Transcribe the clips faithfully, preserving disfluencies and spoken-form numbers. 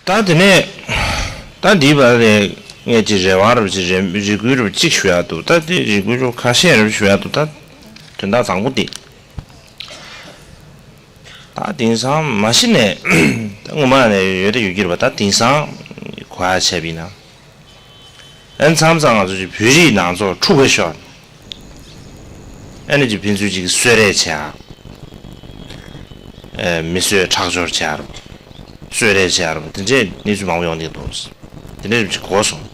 ད་དེ་ནས་ད་འདིའི་བར་ནས་ངས་ཅིག་རེ་བ་རུ་ཅིག་རེ་རེ་སྐུལ་རུ་ཅིག་ཞུ་ཡག་འདུག་ད་དེ་རེ་སྐུལ་རུ་ཁ་ཤས་རུ་ཞུ་ཡག་འདུག་ད་དོན་དག་དང་པོ་འདི། ད་དེང་སང་མ་གཞི་ནས་ད་ངོ་མ་ནས་ཡོད་ད་ཡོད་ཀྱི་རེད་པ། ད་དེང་སང་གོ་ཡག་བྱས་པ་ཡིན་ན། ཨ་ནི་མཚམས་མཚམས་ང་ཚོ་ཅིག་བོད་རིགས་ནང་ཚོགས་འཁྲུག་པ་ཤོར། ཨ་ནི་ཅིག་ཕན་ཚུན་ཅིག་གསོད་རེས་བྱེད་ཡག་ཨེ། མི་གསོད་ཁྲག་སྦྱོར་བྱེད་ཡག་རེད། གསོད་རེས་བྱེད་ཡག་རེད། དེ་འདྲའི་གནས་ཚུལ་མང་པོ་ཡོང་བསྡད་འདུག་དེ་འདྲའི་ཅིག་གོ་སོང་།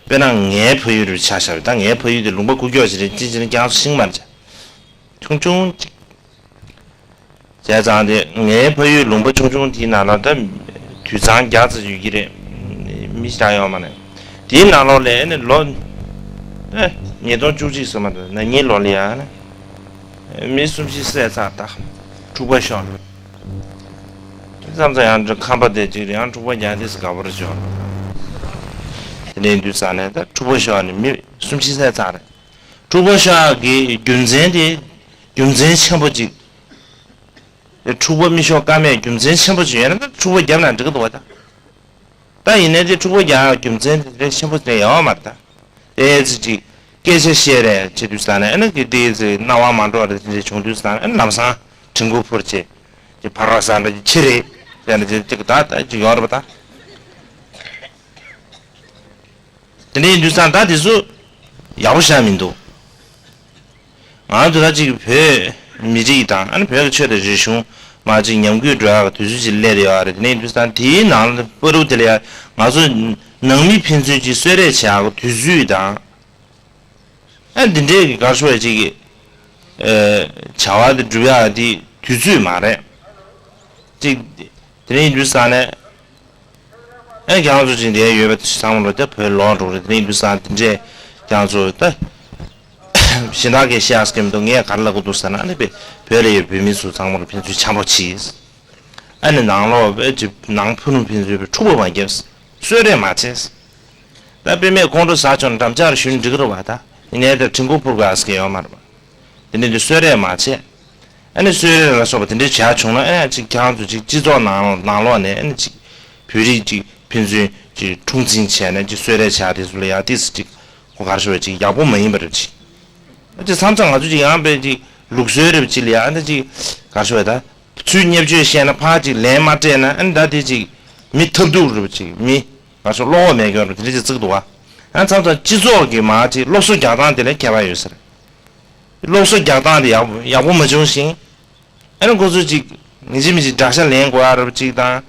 དཔེར་ན་ངའི་ཕ་ཡུལ་རུ་ཆ་བཞག་པ་ད་ངའི་ཕ་ཡུལ་དེ་ལུང་པ་ཁུག་ཀྱོག་ཅིག་རེད། ཅི་ཅི་ནས་ཀྱང་ཤིང་མར་བྱ། ཆུང་ཆུང་ཅིག་བྱས་ཙང་དེ་ངའི་ཕ་ཡུལ་ལུང་པ་ཆུང་ཆུང་དེའི་ནང་ལ་ད་དུད་ཚང་བརྒྱ་ཙམ་ཡོད་ཀྱི་རེད། མི་ཞིག་ཀྱང་ཡོད་མ་རེད། དེའི་ནང་ལོགས་ལ་ཨ་ནི་ལོ་ཨེ་ཉིས་སྟོང་བཅུ་གཅིག་སོ་མ་རེད། ན་ནིང་ལོ་ལ་ཡང་ཨ་ནི་མི་གསུམ་བཞི་བསད་ཚར། ད་འཁྲུག་པ་ཤོར། མཚམས་མཚམས་ཡང་ཁམས་པ་དེ་གཅིག་རེད། ཡང་འཁྲུག་པ་རྒྱག་དུས་སུ་དགའ་པོ་རེ་བྱུང་། དེ་ནས་དུས་ཙང་ནས་ད་འཁྲུག་པ་ཤོར་ནས་མི་གསུམ་བཞི་བསད་ཚར་རེད། འཁྲུག་པ་ཤོར་གྱི་རྒྱུ་མཚན་དེ་རྒྱུ་མཚན་ཆེན་པོ་གཅིག་འཁྲུག་པ་མི་ཤོར་ཀ་མེད་རྒྱུ་མཚན་ཆེན་པོ་གཅིག་ཡོད་ན་ད་འཁྲུག་པ་བརྒྱབ་ན་འགྲིག་གི་འདུག་བ་ད། ད་ཡིན་ནའི་དེ་འཁྲུག་པ་རྒྱག་རྒྱུ་མཚན་དེ་དེ་ཆེན་པོ་དེ་ཡོད་མ་རེད་ད། དེ་ཚེ་གཅིག་སྐད་ཆ་བཤད་རེས་བྱེད་དུས་ཙང་ནས་ཨ་ནི་གི་དེ་ཚེ་སྣང་བ་མ་འགྲོ་བ་རེ་དེ་འདྲ་བྱུང་དུས་ཙང་ནས་ཨ་ནི་ལམ་སང་དྲན་སྐུལ་ཕུར་བྱེད་ཀྱི་ཕར་བ་ཟ་འདྲ་གི་ཕྱི་རེད་ཟེར་ནས་དེ་གཅིག་ད་ད་གཅིག་ཡོད་རེད་པ་ད། དེ་འདྲ་ཡིན་དུས་ཙང་ད་དེ་ཚོ་ཡག་པོ་ཤ་མི་འདུག་ང་ཚོ་ད་ཅིག་བོད་མི་རིགས་དང་ཨ་ནི་བོད་ཀྱི་ཆོས་དང་རིག་གཞུང་མ་ཅིག་ཉམས་རྒུད་འགྲོ་ཡག་གི་དུས་ཚོད་ཅིག་སླེབས་ཡོད་རེད། དེ་འདྲ་ཡིན་དུས་ཙང་དེའི་ནང་ལ་བར་དུ་དེ་ལ་ཡ་ང་ཚོ་ནང་མི་ཕན་ཚུན་ཅིག་གསོད་རེས་བྱེད་ཡག་གི་དུས་ཚོད་དང་། ཨ་འདི་འདྲའི་གི་གར་ཤོར་ཡ་ཅིག་གི་ཨེ་བྱ་བ་དེ་སྒྲུབ་ཡག་དེ་དུས་ཚོད་མ་རེད། ཅིག་དེ་འདྲ་ཡིན་དུས་ཙང་ནས། ཨེ་ཁྱེད་རང་ཚོ་ཅིག་འདིར་ཡོད་པ་ཚང་མ་ལོ་ད་བོད་ལོག་འགྲོ་རེད། དེ་ཡིན་དུས་ཙང་དེ་འདྲས་ཁྱེད་རང་ཚོ་ད་གཞན་དག་གིས་བཤད་ཨ་སྐད་མི་འདུག་ངས་ག་རེ་ལབ་དགོས་འདུག་ཟེར་ན་ཨ་ནི་བོད་བོད་ལ་ཡོད་བོད་མི་ཚོ་ཚང་མ་ལ་ཕན་ཚུན་འཆམ་པོ་གྱིས། ཨ་ནི་ནང་ལོགས་བོད་ཀྱི་ནང་ཕུ་ནུ་ཕན་ཚུན་འཁྲུག་པ་མ་བརྒྱབ། གསོད་རེས་མ་བྱས། ད་དཔེ་མེད་ཁོང་ཁྲོ་ཟ་བྱུང་ན་འགྲམ་ལྕག་རེ་གཞུས་ན་འགྲིག་གི་རེད་བ། ད་ཡིན་ནའི་ད་དྲན་སྐུལ་ཕུར་དགོས་ཨ་སྐད་ཡོད་མ་རེད་བ། དེ་ནས་འདི་གསོད་རེས་མ་བྱས། ཨ་ནི་གསོད་རེས་ལ་སོགས་པ་དེ་འདྲའི་བྱས་བྱུང་ན་ཨ་ཅིག་ཁྱེད་རང་ཚོ་ཅིག་སྤྱི་ཚོགས་ནང་ནང་ལོགས་ནས་ཨ་ནི་ཅིག་བོད་རིགས་ཅིག་ཕན་ཚུན་ཅིག་འཁྲུག་འཛིང་བྱས་ནས་ཅིག་གསོད་རེས་བྱས་དེ་ཚོ་ལ་ཡང་ཏིས་ཅིག་གོ་གར་ཤོར་བ་ཅིག་ཡག་པོ་མ་ཡིན་པ་རེད་ཅིག་ཨ་ཅིག་མཚམས་མཚམས་ང་ཚོ་ཅིག་ཡང་པའི་ཅིག་ལུགས་སྲོལ་རེ་བ་ཅིག་ལ་ཡང་ཨ་ནི་ཅིག་གར་ཤོར་བ་ད་ཚུར་བརྙས་བཅོས་བཤད་ན་ཕར་ཅིག་ལན་མ་སྤྲད་ན་ཨ་ནི་ད་དེ་ཅིག་མི་ཐབས་སྡུག་རེ་བ་ཅིག་མི་གར་ཤོར་བློ་ཁོག་མེད་མཁན་རེ་བ་དེ་འདྲ་ཅིག་བརྩི་གི་འདུག་བ། ཨ་མཚམས་མཚམས་སྤྱི་ཚོགས་ཀྱི་མ་ཅིག་སློབ་གསོ་རྒྱག་སྟངས་དེ་ལ་ཁྱད་པར་ཡོད་ས་རེད། སློབ་གསོ་རྒྱག་སྟངས་དེ་ཡག་ཡག་པོ་མ་བྱུང་ཞིང་། ཨ་ནི་ཁོ་ཚོས་ཅིག་ངེས་ཅི་མི་ཅིག་དགྲ་ཤ་ལེན་དགོས་ཡ་རབ་ཅིག་དང་།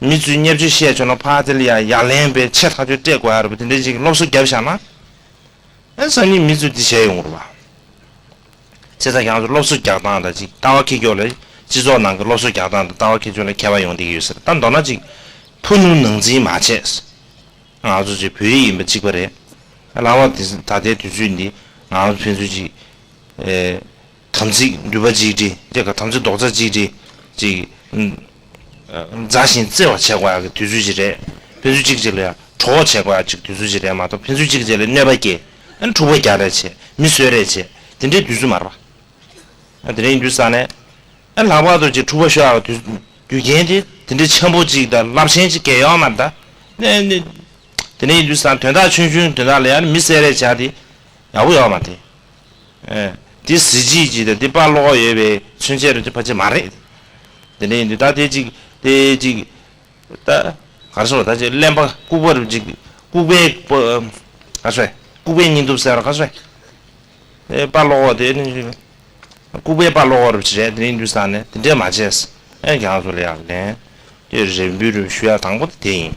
མི་ཚོས་བརྙས་བཅོས་བཤད་བྱུང་ན་ཕར་དེ་ལ་ཡ་ཡ་ལན་པའི་ཆེ་ཐག་ཆོད་སྤྲད་དགོས་ཡ་རབ་དེ་འདྲའི་ཅིག་སློབ་གསོ་བརྒྱབ་བཞག་ན། ཨ་ནི་སང་ཉིན་མི་ཚོས་དེ་བྱས་ཡོང་རེད་བ། བྱས་ཙང་ཁྱེད་ཚོ་སློབ་གསོ་རྒྱག་སྟངས་དང་ཅིག་ལྟ་བ་འཁྱེར་ཕྱོགས་ལ་སྤྱི་ཚོགས་ནང་གི་སློབ་གསོ་རྒྱག་སྟངས་དང་ལྟ་བ་འཁྱེར་ཕྱོགས་ལ་ཁྱད་པར་ཡོང་བསྡད་ཀྱི་ཡོད་ཟེར། ད་མདོར་ན་ཅིག་ཕུ་ནུ་ནང་འཛིང་མ་བྱས། ང་ཚོ་ཅིག་བོད་རིགས་ཡིན་པ་གཅིག་པ་རེད། ལྷག་པར་དེ་ད་ལྟའི་དུས་ཚོད་འདི་ང་ཚོ་ཕན་ཚུན་ཅིག་ཨེ་དམ་ཚིག་མདུད་པ་གཅིག་སྒྲིལ་དེ་ག་དམ་ཚིག་རྡོག་རྩ་གཅིག་སྒྲིལ་ཅིག་ཨ་མཛའ་ཞིང་བརྩེ་བ་བྱེད་དགོས་ཡག་གི་དུས་ཚོད་ཅིག་རེད། ཕན་ཚུན་གཅིག་གཅིག་ལ་ཡང་གྲོགས་བྱེད་དགོས་ཡག་ཅིག་དུས་ཚོད་ཅིག་རེད་མ་གཏོགས་ཕན་ཚུན་གཅིག་གཅིག་ལ་གནོད་པ་སྐྱེལ་ཨ་འཁྲུག་པ་རྒྱག་རེས་བྱེད་མི་གསོད་རེས་བྱེད་དེ་འདྲའི་དུས་ཚོད་མ་རེད་པ། ཨ་དེ་འདྲ་ཡིན་དུས་ཙང་ནས། ཨ་ལྷག་པར་དུ་ཅིག་འཁྲུག་པ་ཤོར་ཡག་རྒྱུ་རྒྱུ་རྐྱེན་དེ་དེ་འདྲའི་ཆེན་པོ་ཅིག་དང་རླབས་ཆེན་ཅིག་གལ་ཡོད་མ་རེད་ད། ནས་ནས། དེ་འདྲ་ཡིན་དུས་ཙང་དོན་དག་ཆུང་ཆུང་དོན་དག་ལ་ཡང་མི་གསོད་རེས་བྱ་དེ་ཡག་པོ་ཡོད་མ་རེད། ཨེ། དེ་གཟི་བརྗིད་ཅིག་དང་དེ་དཔའ་བློ་ཁོག་ཡོད་པའི་མཚོན་བྱེད་རེད་དེ་ཕལ་ཆེར་མ་རེད། དེ་འདྲ་ཡིན་དུས་ད་དེ་ཅིག་དེ་ཅིག་ད་ག་རེ་ཟེར་ད་ཅིག་གླེན་པ་ལྐུགས་པ་རུ་ཅིག་ལྐུགས་པའི་པ་ག་རེ་ཟེར་ལྐུགས་པའི་བརྙན་ཐུང་ཟེར་བ་ག་རེ་ཟེར། ཨེ་དཔའ་བློ་ཁོག་དེ་ནི་ལྐུགས་པའི་དཔའ་བློ་ཁོག་རུ་བྱེད་དེ་ཡིན་དུས་ཙང་ནས་དེ་འདྲས་མ་བྱས། ཨེ་ཁྱེད་རང་ཚོ་ལ་ཡག་ལན་དེ་རེ་འབུལ་རུ་ཞུ་ཡག་དང་པོ་དེ་དེ་ཡིན།